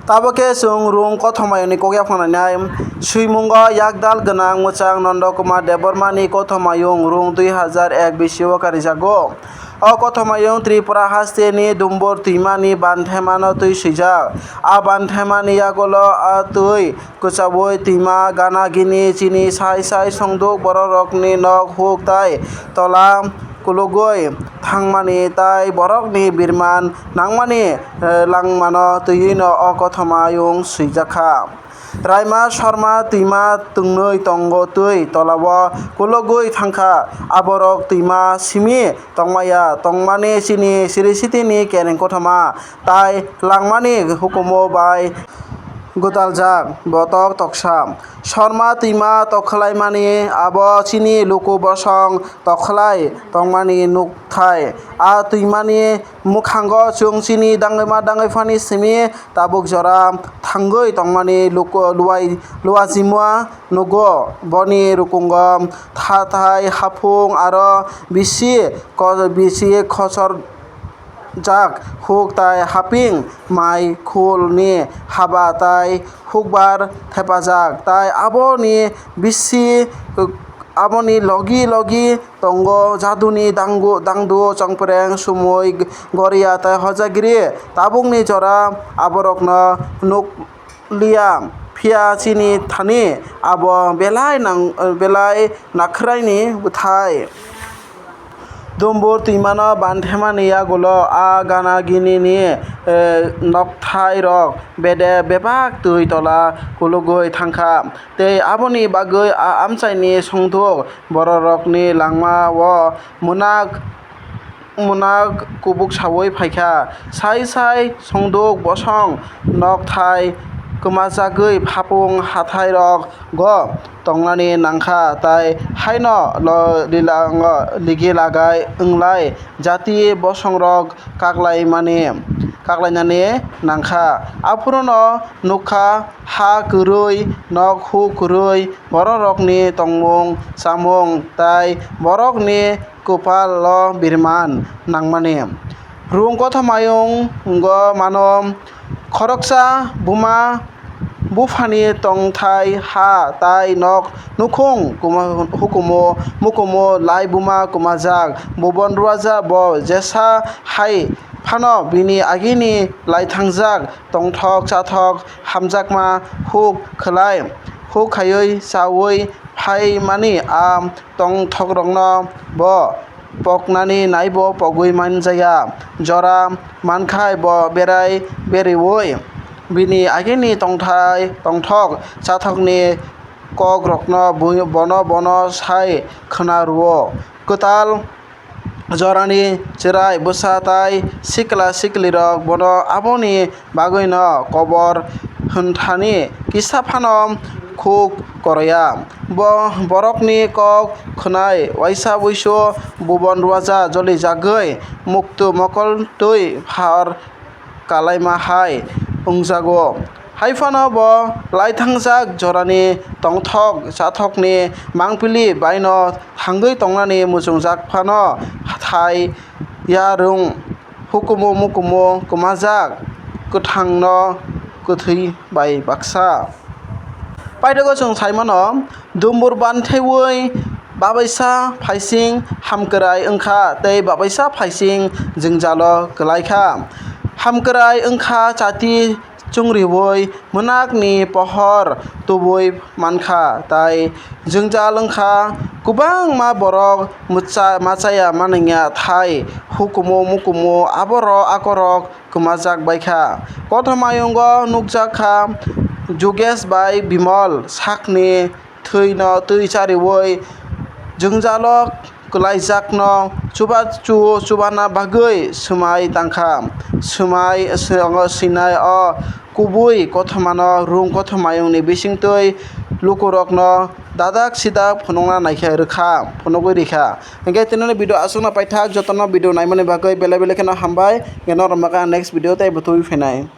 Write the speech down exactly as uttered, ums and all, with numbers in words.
Tabuk khe chwng Rung Kothomayungni kok yapharnai. Swimungo yakdal gwnang mwchang Nondo Kumar Debbarmani Kothomayung Rung dui hazar ek bisio karijago. O Kothomayung Tripura hasteni Dumbur twimani banthemano twi swijak. A banthemani yagulo a twi kwchaui twima gana gini chini sai sai songduk bororokni nok huk tai tola kulugui thangmani tai borokni birman nangmani, eh, langmano twiwi no o Kothomayung swijak kha. Raima Sharma twima twngnwi tongo twi tolao kulugui thangkha. Aborok twima simi tongmaya tongmani chini siri sitini kereng kothoma tai langmani hukumu bai gwdaljak botok toksa. Sharma twima tokhlaimani abo chini luku bosong tokhlai tongmani nukthai. A twimani mwkhango chwng chini dangwima dangwiphani simi tabuk jora thangwi tongmani luku luai luachima nugo. Boni rukungo thathai haphung aro bisi ko-, bisi khosor jak huk tai haping mai khulni haba tai hukbar thepajak tai aboni bisi, aboni logi logi tongo jaduni dangu dangdu chongpreng sumui goria tai hojagiri. Tabukni jora aborokno nuk liya, phiya chini thani abo belai nang-, belai nakhwraini bwthai. Dumbur twimano banthemani yagulo a gana ginini, eh, nokthairok bede bebak twi tola kulugui thangkha, tei aboni bagwi a amchaini songduk bororokni langmao mwnak mwnak kubuk saui phaikha. Sai sai songduk bosong nokthai kwmajagwi hapung hathairokgo tongnani nangkha, tai haino lo-, lilango ligi lagai wnglai jati bosongrok kaklaimani, kaklainani nangkha. Aphuruno nukha ha kwrwi, nok hu kwrwi, bororokni tongmung chamung tai borokni kwpalo birman nangmani. Rung Kothomayungo mano, khoroksa buma buphani tongthai ha tai nok nukhung kuma-, hukumu mukumu lai buma kwmajak, bubon ruajak bo jesa hai phano bini agini laithangjak tongthok chathok hamjakma huk khwlai, huk khaiwi chaui phaimani a tongthokrokno bo poknani naibo pogwi manjaya. Jora mankhai bo berai beriui bini agini tongthai tongthok chathokni kokrokno bui-, bono bono sai khwna rwo. Kwtal jorani chwrai bwsa tai sikla siklirok bono aboni bagwino kobor hwnthani kisa phano khuk koroya. Bo borokni kok khwnai waisa wuisu bubon ruaja jolijagwi muktu mokol twi phar kalaima hai wngjago. Hai phano bo laithangjak jorani tongthok chathokni mangpili baino thangwi tongnani muchungjak phano thai yarwng hukumu mukumu kwmajak kwthangno kwthwi bai baksa. Paithago chwng sai mano, dumbur banthaiwi babaisa phaising hamkrai wngkha tei babaisa phaising jwngjalo kwlaikha. Hamkrai wngkha chati chungriwi mwnakni pohor tubui mankha tai jwngjal wngkha. Kwbangma borok mwcha-, machaya manwngya thai hukumu mukumu aborok akorok kwmajak bai kha. Kothomayungo nukjak kha Jugesh bai Bimal sakni thwino twi chariui jwngjalo kwlaijakno chuba-, chu-, chubana bagwi swmai tangkha. Swmai swngo swinai o kubui kothomano Rung Kothomayungni bisingtwi lukurokno dadak sidak phunukna naikhe rwkha, phunugwi rikha. Hwnkhe tinini video aswkno paithak, jotono video naimani bagwi belai belai kheno hambai. Hwnkhe norok makha next video tei bwtwi phainai.